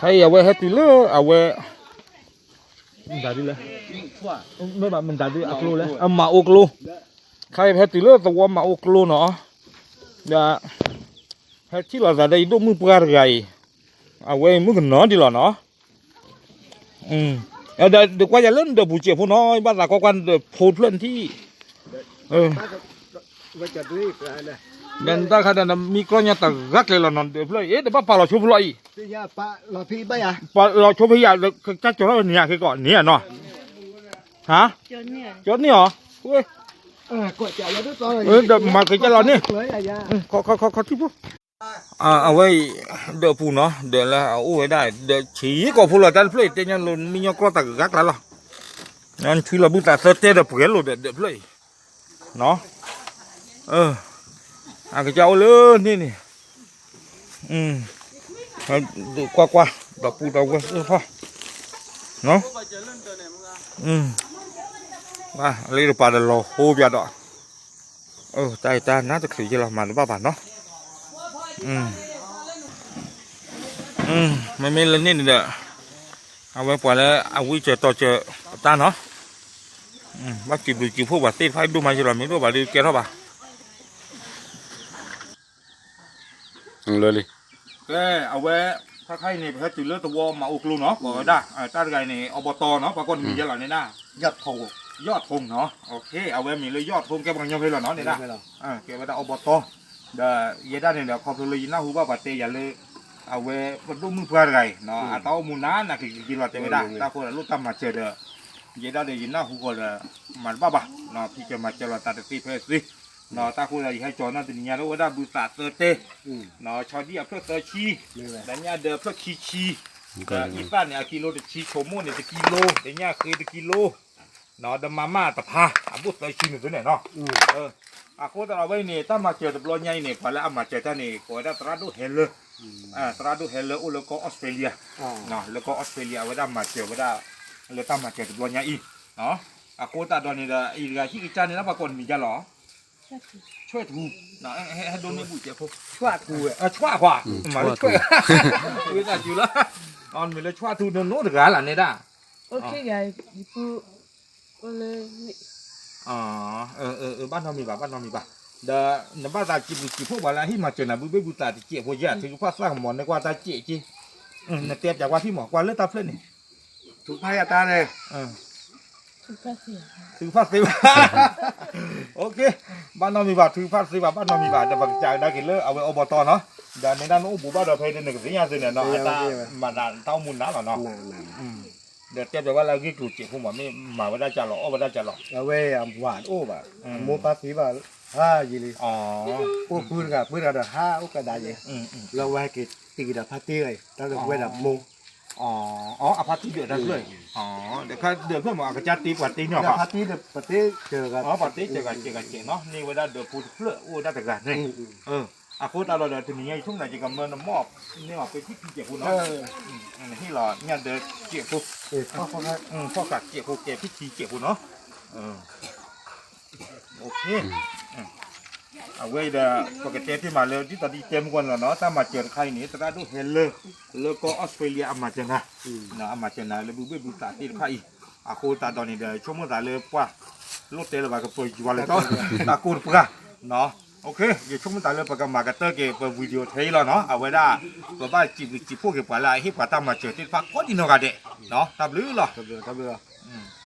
ခဲအံၤအဝဲဟဲတုၤလၢအဝဲ မတၤဒုလဲၣ်, မ့ၢ်ဘၣ်မတၤဒုအကျိလဲၣ်, အမၤအိၣ်ကျိ, ခဲအံၤဟဲတုၤလၢသဝီမၤအိၣ်ကျိနီၤ, ဒီး ဟဲထံၣ်လိာ်သးဒီးယဒိၣ်မုၣ်ပှၢ်တဂၤအံၤ, အဝဲမုၣ်ကနီၤဒ်လီၤနီၤ, ဒီးကွၢ်ယၤလၢနဒၢးပူၤစဲးဖိနီၤ, ယဘၣ်သးကွၢ်ကွၢ်နဒၢးဖိတဖျၢၣ်နထံၣ် ဒီးနတၢ်ခါဒီးနမံကြီညီတဂၤကျဲၤလီၤနီၤ ဒၢးဖျၢၣ်အံၤ တဘၣ်ပာ်လီၤဆိဖိလီၤအံၤ, ပာ်လီၤဆိဖဲယၤ ကစၢ်ကၠီၤထီၣ်န့ၣ်ယၤဃ့ကီးန့ၣ်နီၤ, ဟါ, ကၠီၤန့ၢ်အီၤ, ဒီးမၤကစၢ်လီၤန့ၣ်, ခီခီခီထံဖိ အဝဲအံၤ ဒၢးပူၤနီၤ ဒၢးလၢအအိၣ်ဝဲဒၣ် ဒၢးဆံးကိာ်ဖိလီၤ တၢ်တဖျၢၣ်အံၤ တဲညီလိၤ မံညီကြီတဂၤကျါလီၤ, နထွံလီၤဘုသးသၢတဲဒီးပှဲၤလိာ်ဒီးဒၢးဖျၢၣ်အံၤ, အကစၢ်အိၣ်လၢန့ၣ်န့ၣ်, ကွၢ်ကွၢ် ဒီးပူၤဒီးဝဲၢ်သ့ၣ်တဖၣ်, လၢတပၤဒီးလီၤဟိပၠးဒီး တၢ်အံၤတၢ်နါတချုးယဲလီၤ မၤတဘၣ်ဘၣ်နီၤ, မ့မ့ၢ်လၢန့ၣ်န့ၣ်ဒီး အဝဲပှၤလၢအဝံစၢၤတီၤစၢၤပတၢ်နီၤ, ဘၣ်စံးဘျုးစံးဖှိၣ်ပှၤသ့ၣ်တဖၣ်ဒိၣ်မးယဲလီၤ မ့ၢ်ဒိၣ်ဘၣ်ဒီးကဲထီၣ်ဘၣ် လၢလံ, ကဲ အဝဲ ခါခါအံၤန့ၣ် ပဟဲတုၤလၢသဝီမၤအိၣ်ကျိနီၤ ကိးဝဲဒၣ် တၢ်တဂၤအံၤန့ၣ် အီဘီတီနီၤ ပှၤကိးနမံၤယဲလီၤန့ၣ်ဒၣ်, ယီၢ်ထိၣ်နီၤ, အဝဲမ့ၢ်လၢယီၢ်ထိၣ် ကဲပှၤကညီဖဲလီၤနီၤန့ၣ်ဒၣ်, ကဲဝဲဒၣ်အီဘီတီ, ဒီးယဲဒၣ်န့ၣ်ဒီး ခီဖျိလၢယနၢ်ဟူဘၣ်ပှၤတဲယၤလၢ အဝဲပဒိၣ်မုၣ်ပှၢ်တဂၤအံၤ အတၢ်အိၣ်မူနးနးကံကံကံလီၤတဲဝဲဒၣ် တၢ်ဃိဒီးလိၣ်တၢ်မၤစၢၤဒီး ယဲဒၣ်ဒီးယနၢ်ဟူဃီဒီး မၤတဘၣ်ဘၣ်, ဖံးစၢၤမၤစၢၤလိာ်သးတသ့ဖဲသ့, တၢ်ဃိဒီးယဟဲကၠီၤနီၢ်တနံၤညါလၢအိၣ်ဝဲဒၣ်ဘုသးသၢတဲ, ဆီဒံၣ်အဖျၢၣ်သၢဆံ, ဒီးညၣ်ဒၢဖျၢၣ်ခံဆံ, ဒီးအံသၣ်န့ၣ် အကံလိတဆံ, ဆိမိၣ်န့ၣ်တကံလိ, ဒီးညၣ်ဃ့တကံလိ, ဒီးမၤမၢ်တဖါ အဘိၣ်သၢဆံန့ၣ်သ့န့ၣ်နီၤ, အဃိသတးဒီးဝဲအံၤန့ၣ် တၢ်မၤစၢၤတဘျီညါအံၤန့ၣ် ပှၤလၢအမၤစၢၤတၢ်န့ၣ် ကိးဝဲဒၣ်သရၣ်ဒိၣ်ဟဲလၢ, သရၣ်ဒိၣ်ဟဲလၢအိၣ်လၢကီၢ်အီစထြ့လယါ, လၢကီၢ်အီစထြ့လယါ အဝဲဒၣ်မၤစၢၤဝဲဒၣ် လၢတၢ်မၤစၢၤတဘျီညါအံၤ, အဃိသတးဒီးန့ၣ်ဒီး အံၤတဂၤဟံၣ်ကစၢ်န့ၣ် လၢပှၤကိးနမံၤဒ်လဲၣ်, ဆွဲၣ်ထူ, ဟဲဒိးန့ၢ်ဘူၣ်စဲးဖိ, ဆွဲၣ်ထူ, ဆွဲၣ်ခွါ, မၤလၢဆွဲၣ်, ဝံသးစူၤလီၤ, မ့ၢ်လၢဆွဲၣ်ထူန့ၣ် နိတဂၤလၢန့ၣ်ဒၣ် ဘၣ်နီတမံၤဘၣ် ဘၣ်နီတမံၤဘၣ်, ဒီးနဘၣ်သးစံးဘျုးစံးဖှိၣ်ပှၤလၢအဟ့ၣ်မၤစၢၤနၤ ဘုဘ့ၣ်ဘုသးတစဲးဖိယဲၢ် ထုကဖၣ်သၣ်ကမီၤန့ၣ် ကွၢ်တၢ်စဲးက့, နတဲပၠးကွၢ်ထံၣ်မး ကွၢ်လၢတၢ်ဖျၢၣ်န့ၣ်, ထုကဖၣ်ယတၢ်န့ၣ်, ထုကဖၣ်သ့ဘၣ်, ဘၣ်နီတမံၤဘၣ် ထုကဖၣ်သ့ဘၣ် ဘၣ်နီတမံၤဘၣ် ဒီးပကစးကဒါက့ၤလၢအဝဲအီဘီတီနီၤ, ဒီးန့ၣ်ဒၣ်နအိၣ်ဘူးဘၣ်ဒီးဖဲန့ၣ် နကသ့ၣ်ညါသ့န့ၣ်နီၤ အတၢ်မၤသးတၢ်အိၣ်မူနးလီၤနီၤ ဒီးတဲပၠးဝဲလၢအဂ့ၢ်ကျိၤစဲးဖိမး မ့ၢ်မၤဝဲဒၣ်ကၢ်လီၤ အီၣ်ဝဲဒၣ်ကၢ်လီၤ, အဝဲအဝၤတအိၣ်ဘၣ်, အမိၢ်ပၢ်သံဘၣ်, ဟါယံာ်လံ, အိၣ်ပုၢ်တဂၤ ပုၢ်တဂၤဒီးဟါအိၣ်ကဒါယဲ, လၢဝဲဟဲက့ၤတံၢ်ကဒီးဖါတံၢ်ဂၤအံၤ တၢ်လၢဝဲဒၣ်မိၢ်, အဖါတံၢ်ဒၢးတၢ်ဖျၢၣ်, ဒီးဖါဒၢးဖျၢၣ်မး အကစၢ်တ့ပှၤတ့ညီဘၣ်, ပှၤတ့စၢၤဂၤစဲးဂၤစဲးနီၤ န့ၢ်ဝဲဒၣ်ဒၢးဖိတဖျၢၣ်အိၣ်ဝဲဒၣ်တဂၤန့ၣ် အဃိသတးဒီး တနံၤညါယဆိကမိၣ်သး ယကမၢနမိၢ်န့ၢ်အီၤပှဲၤထံၣ်ထံကဲးဖိနီၤ, နဟ့ၣ်လီၤညၣ်ဒၢကဲးဖိ, ဖီၣ်ဃာ်ကဲးဖိကဲးထံထံကဲးဖိနီၤ, အဝဲဒီး ပကတဲတ့ၢ်မးလၢ ဒ်သိးဒ်တဲမုၢ်ဂီၢ်န့ၣ်လီၤနီၤ တၢ်မၤစၢၤတခါအံၤန့ၣ် သရၣ်ဒိၣ်ဟဲလၢ လၢကီၢ်အီစထြ့လယါအမၤစၢၤနၤ, အမၤစၢၤနၤလၢဘုဘ့ၣ်ဘုသးသ့ၣ်တဖၣ်အံၤ, အဃိသတးဒီးန့ၣ်ဒီး ဆိကမိၣ်သးလၢပှၤ လိၣ်တဲလၢၤဘၣ်ကပၢၤယွၤလၢတၢ်ကိၢ်တပှၢ်, ယဆိကမိၣ်သးလၢပကမၤကတၢၢ်က့ၤ ပ video ထဲအံၤလီၤနီၤ အဝဲဒၣ် ပဘၣ်စံးဘျုးစံးဖှိၣ်က့ၤပှၤလၢအဟ့ၣ် ပှၤတၢ်မၤစၢၤသ့ၣ်တဖၣ်ကိးဒံနီၢ်ဂၤဒဲး, တၢ်ဘျုးလီၤ, တၢ်ဘျုးလီၤ